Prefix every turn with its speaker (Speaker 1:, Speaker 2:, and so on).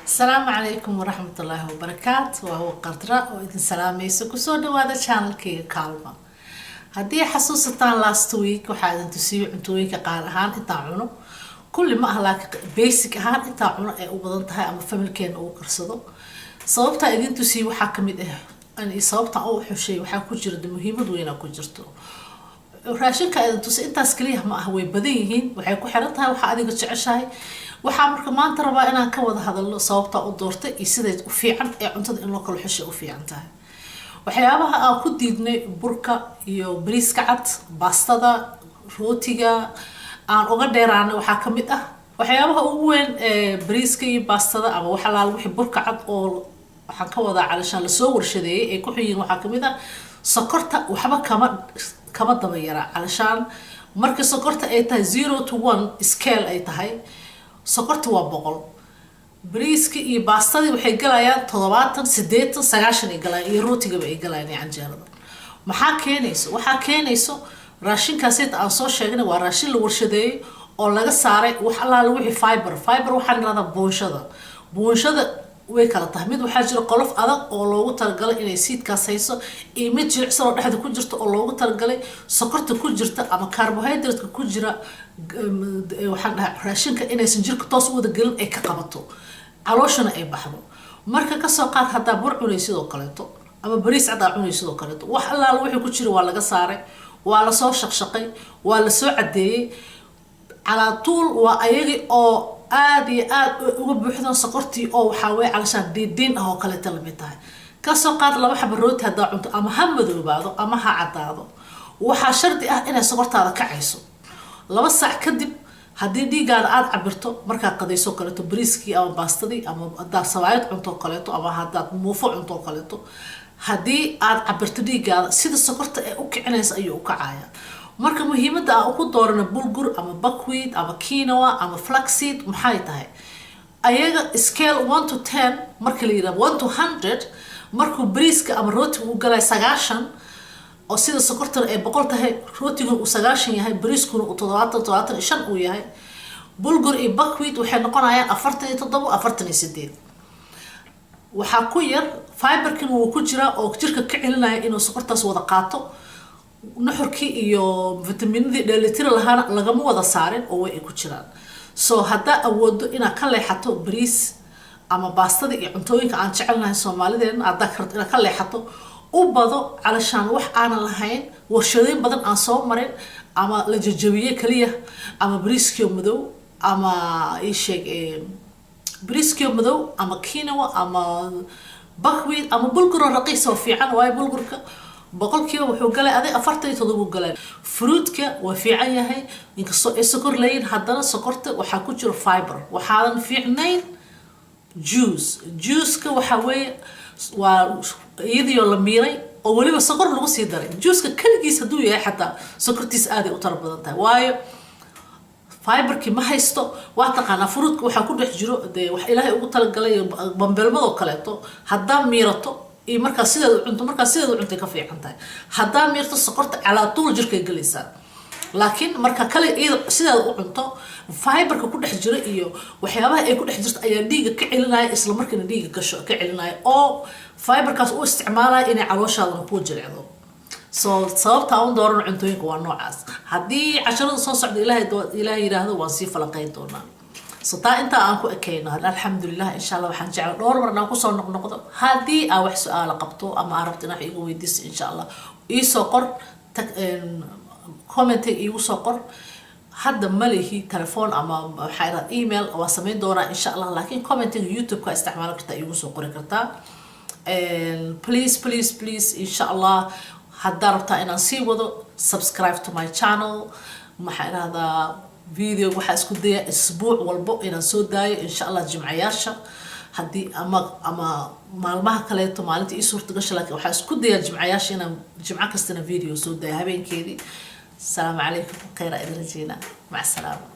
Speaker 1: Asalaamu calaykum waraxmatullaahi wabarakaatu. Waa Qadra oo idin salaamayso. Kusoo dhawaada channelkayga Kaalma. Haddii xasuusataan, last week waxaa idin tusiyey cuntooyinka qaar ahaan intaan cuno. Kulli ma ah, laakiin basic ahaan intaan cuno ay u badan tahay ama familkeena uu karsado. Sababtaa idin tusiyey waxaa kamid ah, sababta u xushay waxaa ku jira de muhiimad weynaa ku jirto. Raashinka idin tusay intaas kaliya ma ah, way badan yihiin. Waxay ku xiran tahay waxa adiga jeceshahay. Waxaa marka maanta rabaa inaan ka wada hadalno sababtaa u doortay iyo siday u fiican ee cuntada in loo kala xushay u fiican tahay. Waxyaabaha aan ku diidnay burka iyo bariiska cad, baastada, rootiga aan uga dheeraanay waxaa kamid ah waxyaabaha ugu weyn ee bariiska iyo baastada ama wax alaal wixii burka cad oo waxaan ka wadaa calashaan lasoo warshadeeyay ay ku xun yihiin. Waxaa kamid ah sokorta. Waxba kama daba yara. Calashaan marka sokorta ay tahay 0 to 1 scale ay tahay, sokorta waa 100. Bariiska iyo baastadii waxay galayaan 70, 80, 90 ay galayaan, iyo rootigaba ay galayaan iyo canjeerada. Maxaa keenayso? Waxaa keenayso raashinkaasita aan soo sheegnay waa raashin la warshadeeyey oo laga saaray wax allaala wixii fiber. Fiber waxaan irahdaa buunshada. Buunshada way kala tahay. Mid waxaa jira qolof adag oo loogu talagalay inay siidkaas hayso, iyo mid jilicsan oo dhexda ku jirta oo loogu talagalay sokorta ku jirta ama carbohydrate-ka ku jira, waxaan dhahaa, raashinka inaysan jirka toos u wada gelin, ay ka qabato, calooshana ay baxdo. Marka kasoo qaad haddaa bur cunay sidoo kaleeto ama bariis cad aa cunay sidoo kaleeto, wax allaala wixii ku jira waa laga saaray, waa lasoo shaqshaqay, waa lasoo cadeeyey. Calaa tuul waa ayagii oo aada iyo aada uga buuxdan sokortii, oo waxaa weye calashaan diidiin ah oo kaleeta lamid tahay. Kasoo qaad laba xaba rooti haddaa cunto, ama ha madoobaado ama ha caddaado, waxaa shardi ah inay sokortaada kacayso 2 saac kadib. Haddii dhiigaada aada cabirto markaad qadayso kaleeto bariiskii ama baastadii, ama haddaad sabaayad cunto kaleeto, ama haddaad muufo cunto kaleeto, haddii aad cabirto dhiigaada, sida sokorta ee u kicinaysa ayuu u kacaya. Marka muhiimadda aan ku doorana bulgur ama buckwheat ama quinoa ama flaxseed maxay tahay? Ayaga scale 1 to 10 marka la yidhaha, 1 to 100, markuu bariiska ama rootiga uu galay 90, oo sida sokortana ay 100 tahay, rootiguna uu 90 yahay, bariiskuna uu 70, 75 uu yahay, bulgur iyo buckwheat waxay noqonayaan 47, 48. Waxaa ku yar fiberkin wuu ku jiraa oo jirka ka celinaya inuu sokortaas wada qaato. Nuxurkii iyo vitaminadii dheelitiri lahaana lagama wada saarin oo way ay ku jiraan. So haddaa awoodo inaad ka leexato bariis ama baastada iyo cuntooyinka aan jecelnahay Soomaalideena, haddaa karto inaad ka leexato, u bado calashaan wax aanan lahayn warshadooyin badan aan soo marin ama la jajabiyey kaliya, ama bariiskio madow ama isheeg bariiskio madow ama quinoa ama buckwheat ama bulgur oo raqiis oo fiican, waayo bulgurka boqolkiiba wuxuu galay adig 47 galay. Fruitka waa fiican yahay, inkastoo ay sokor leeyihin, haddana sokorta waxaa ku jiro fiber. Waxaadan fiicnayn juice. Juiceka waxaa weeye waa iyadiioo la miiray oo weliba sokor lagu sii daray. Juiceka keligiis hadduu yahay xataa sokortiis aaday u tara badan tahay, waayo fiberkii ma haysto. Waa taqaanaa fruitka waxaa ku dhex jiro dee wax Ilaahay ugu talagalay. Bambeelmadoo kaleeto haddaa miirato iyo markaa sideeda u cunto, markaa sideeda u cuntay ka fiican tahay. Haddaa miirto, sokorta calaa tuul jirkay gelaysaa, laakiin marka kale iyada sideeda u cunto, fiberka ku dhex jira iyo waxyaabaha ay ku dhex jirto ayaa dhiiga ka celinaya, isla markiina dhiiga gasho ka celinaya, oo fiberkaas u isticmaalaya inay calooshaadana kuu jilicdo. So sababta aan u doorano cuntooyinka waa noocaas. Haddii casharada soo socda Ilaahay yidhaahdo, waan sii falanqeyn doonaa. So taa intaa aan ku ekeyno, alxamdulilah. Insha Allah waxaan jecla dhowr mar inaan kusoo noqnoqdo. Haddii aa wax su-aalo qabto ama aa rabto inaad wax iga weydiiso, insha Allah iisoo qor, commentiga iigu soo qor. Hadda malihi telefoon ama waxaa iraha email, waa samayn doonaa insha Allah, laakiin commentiga YouTube-ka isticmaali kartaa, iigu soo qori kartaa. Please, please, please, insha Allah haddaa rabtaa inaan sii wado, subscribe to my channel. Maxaa irahdaa, video waxaa isku daya isbuuc walbo inaan soo daayo, insha Allah jimcayaasha haddii ama maalmaha kaleeto maalinta ii suurta gasho, laakiin waxaa isku dayaa jimcayaasha inaan jimco kastana video soo daayo habeenkeedii. Asalaamu calaykum, khayra idin rajeynaa, maca salaama.